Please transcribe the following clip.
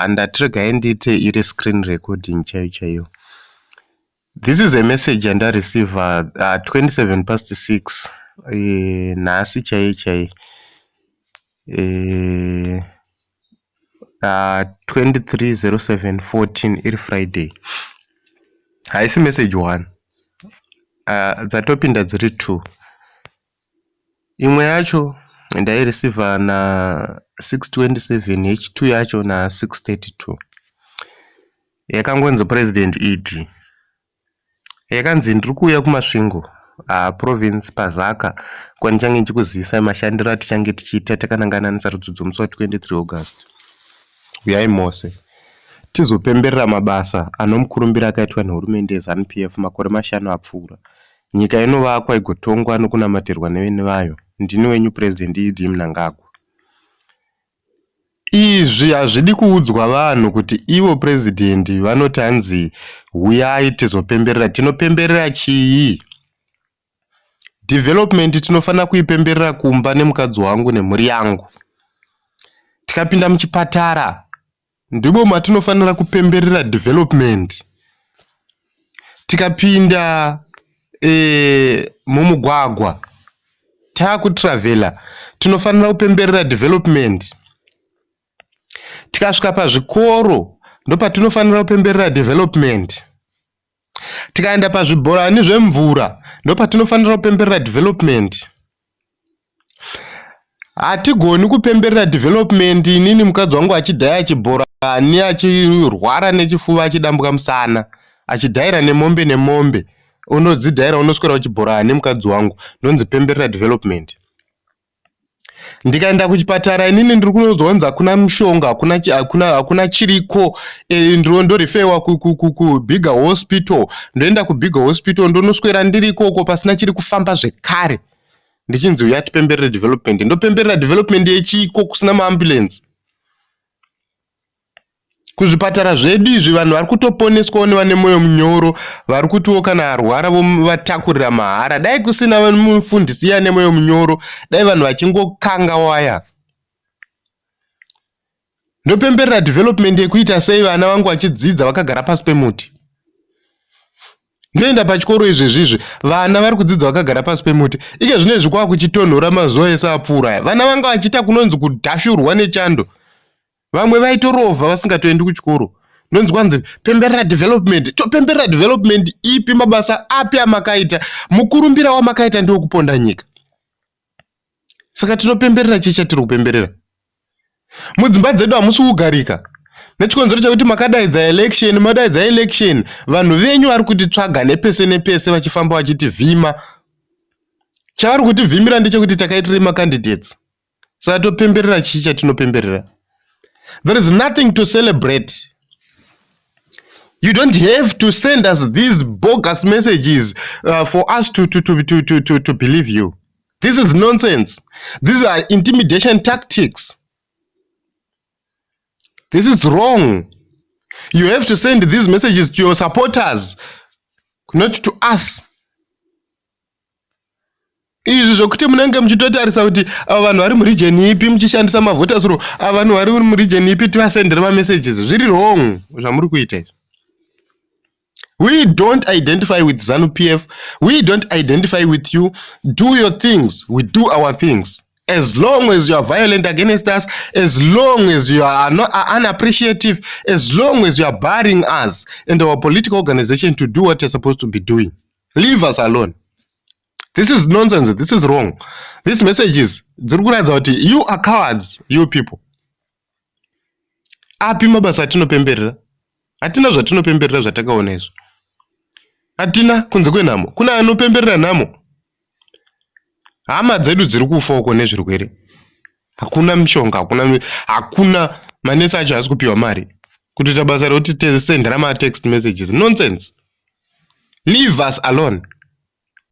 Ndati regai ndiite iri screen recording chaiyo chaiyo. This is a message yandareceiver 27 past 6 nhasi chaiye chaiye, 23:07:14, iri Friday. Haisi message 1, dzatopinda dziri 2. Imwe yacho ndaireceiver na6:27, yechi2 yacho na6:32. Yakangonzi President ED. Yakanzi ndiri kuuya kuMasvingo Province, paZaka, kwandichange ndichikuzivisai mashandiro atichange tichiita takanangana nesarudzo dzomusi wa23 August. Uyai mose tizopemberera mabasa anomukurumbira akaitwa nehurumende yeZANU PF makore 5 apfuura. Nyika inovakwa igotongwa nokunamatirwa nevene vayo. Ndini wenyu President ED Mnangagwa. Izvi hazvidi kuudzwa vanhu kuti ivo purezidendi vanoti hanzi huyai tizopemberera. Tinopemberera chii? Development tinofanira kuipemberera kumba nemukadzi wangu nemhuri yangu. Tikapinda muchipatara ndimo matinofanira kupemberera development. Tikapinda mumugwagwa taakutravhela tinofanira kupemberera development. Tikasvika pazvikoro ndopatinofanira kupemberera development. Tikaenda pazvibhorani zvemvura ndopatinofanira kupemberera development. Hatigoni kupemberera development inini mukadzi wangu achidhaya chibhorani, achirwara nechifuva, achidambuka musana, achidhaira nemombe nemombe. Unodzidhaira, unoswera kuchibhorani mukadzi wangu, ndonzi pemberera development. Ndikaenda kuchipatara inini ndiri kunonzwa kunzi hakuna mushonga, hakuna chiriko, ndorifewa kubigger hospital. Ndoenda kubigger hospital, ndonoswera ndiri ikoko pasina chiri kufamba zvekare, ndichinzi uya tipemberere development. Ndopemberera development yechiko kusina maambulensi? Kuzvipatara zvedu izvi vanhu vari kutoponeswawo nevane mwoyo munyoro, vari kutiwo kana arwara vovatakurira mahara. Dai kusina mufundisi iye ane mwoyo munyoro, dai vanhu vachingokanga waya. Ndopemberera development yekuita sei vana vangu vachidzidza vakagara pasi pemuti? Ndoenda pachikoro izvezvizvi, vana vari kudzidza vakagara pasi pemuti. Ike zvino izvi kwakuchitonhora mazuva ese apfuura aya, vana vanga vachiita kunonzi kudhashurwa nechando. Vamwe vaitorovha vasingatoendi kuchikoro. Ndonzi kwanzi pemberera development. Topemberera development ipi? Mabasa api amakaita? Mukurumbira wamakaita ndewekuponda nyika, saka tinopemberera chii chatiri kupemberera? Mudzimba dzedu hamusi kugarika nechikonzero chekuti makadaidza election. Madaidza election, vanhu venyu vari kutitsvaga nepese nepese, vachifamba vachitivhima. Chavari kutivhimira ndechekuti takaitirei macandidates. Saka topemberera chii chatinopemberera? There is nothing to celebrate. You don't have to send us these bogus messages for us to believe you. This is nonsense. These are intimidation tactics. This is wrong. You have to send these messages to your supporters, not to us. Izvi zvokuti munenge muchitotarisa kuti ava vanhu vari muregion ipi, muchishandisa mavoters roll, ava vanhu vari muregion ipi, tivasendere mamessages, zviri wrong zvamuri kuita izvi. We don't identify with ZANU PF. We don't identify with you. Do your things, we do our things. As long as you are violent against us, as long as you are not are unappreciative, as long as you are barring us and our political organization to do what you're supposed to be doing, leave us alone. This is nonsense. This is wrong. These messages dziri kuratidza kuti you are cowards, you people. Api mabasa atinopemberera? Hatina zvatinopemberera zvatakaona izvo, hatina, kunze kwenhamo. Kuna anopemberera nhamo? Hama dzedu dziri kufa uko nezvirwere, hakuna mishonga, hakuna, hakuna manesi acho haasi kupiwa mari kutoita basa rekuti tesendera matext messages. Nonsense. Leave us alone.